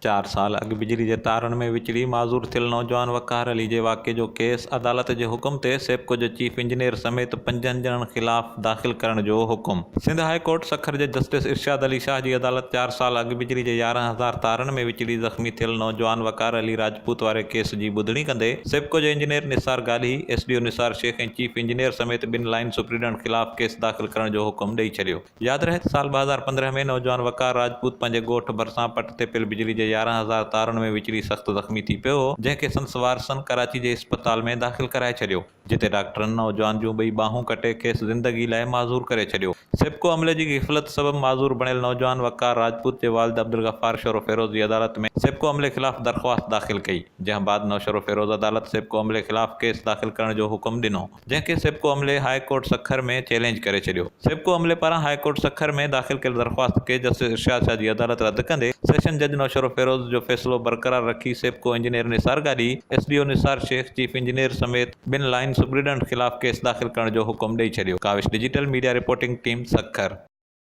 چار سال اڳ بجلي جي تارن ۾ وچڙي معذور ٿيل نوجوان وقار علي جي واقعي جو ڪيس عدالت جي حڪم تي سيپڪو جي چيف انجنيئر سميت پنجن ڄڻن خلاف داخل ڪرڻ جو حڪم. سنڌ هاء ڪورٽ سکر جي جسٽس ارشاد علي شاهه جي عدالت چار سال اڳ بجلي جي 11,000 تارن ۾ وچڙي زخمي ٿيل نوجوان وقار علي راجپوت واري ڪيس جي ٻڌڻي ڪندي سيپڪو جي engineer Nisar Galhi, S D O Nisar Shaikh ۽ chief engineer سميت ٻن لائين سپرنٽينڊنٽ خلاف ڪيس داخل ڪرڻ جو حڪم ڏئي ڇڏيو. ياد رهي ته سال 2015 ۾ نوجوان وقار راجپوت پنهنجي ڳوٺ ڀرسان پٽ تي پيل بجلي جي 11,000 تارن ۾ وچڙي سخت زخمي ٿي پيو هو، جنهن کي سندس وارثن ڪراچي جي اسپتال ۾ داخل ڪرائي ڇڏيو، جتي ڊاڪٽرن نوجوان جون ٻئي ٻانهون ڪٽي کيس زندگي لاء معذور ڪري ڇڏيو. سيپڪو عملي جي غفلت سبب معذور بڻيل نوجوان وقار راجپوت جي والد عبدالغفار شوروفيروز جي عدالت ۾ سيپڪو عملي خلاف درخواست داخل ڪئي، جنهن بعد نوشهروفيروز عدالت سيپڪو عملي خلاف ڪيس داخل ڪرڻ جو حڪم ڏنو. جنهن کي سيپڪو عملي هاء ڪورٽ سکر ۾ چئلينج ڪري ڇڏيو. سيپڪو عملي پاران هاء ڪورٽ سکر ۾ داخل ڪيل درخواست کي جسٽس ارشاد شاهه جي عدالت رد ڪندي سيشن جج نوشهروفيروز جو فيصلو برقرار رکي SEPCO engineer Nisar Gadhi, S D O Nisar Shaikh, chief engineer سميت ٻن لائين سپرنٽينڊنٽ خلاف ڪيس داخل ڪرڻ جو حڪم ڏئي ڇڏيو. Kawish digital media reporting team Sukkur.